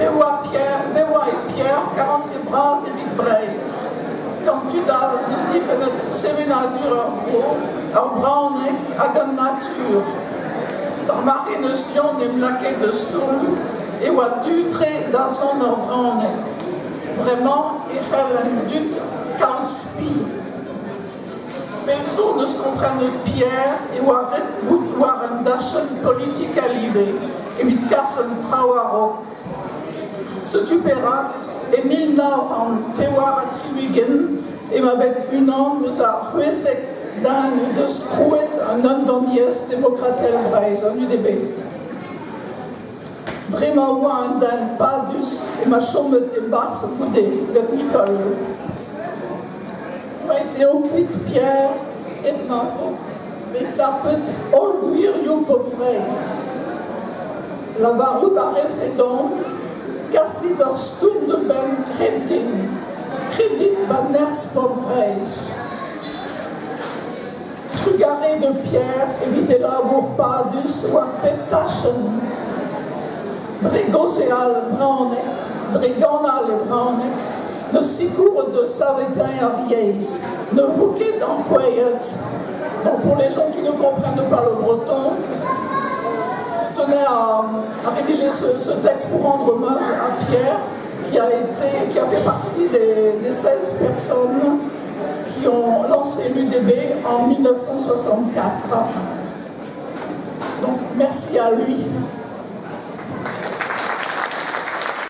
Bet oa Pierre, bet oa e Pierre karantez bras evit Breizh. Gant tud all 'neus difennet sevenadur ar vro, ar bronneg hag an natur. D'ar mare 'neus Yann em lakaet da stourm e oa du-tre dazont ar bronneg. Bremañ e c'hell an dud kaout spi. Pell zo 'neus komprenet Pierre e oa ret bout war un dachenn politikel ivez evit kas an traoù a-raok. Setu perak e 1964 emañ bet unan eus ar 16 den o deus krouet an Unvaniezh Demokratel Breizh, an UDB. Dre ma oa un den padus emañ chomet e-barzh goude gant Nicole. Aet eo kuit Pierre hep ma vo bet tapet holl gwirioù pobl Vreizh. Lavarout a refe deomp kasit ur stourm da benn heptin, kredit ba nerzh pobl Vreizh. Trugarez da Pierre evit e labour padus war pep tachenn. Dre gaozeal brezhoneg, dre ganal e brezhoneg, 'neus sikouret da saveteiñ ar yezh. Ne vo ket ankouaet. Donc pour les gens qui ne comprennent pas le breton, tenais à, à rédiger ce, ce texte pour rendre hommage à Pierre, qui a, été, qui a fait partie des, des 16 personnes qui ont lancé l'UDB en 1964. Donc merci à lui.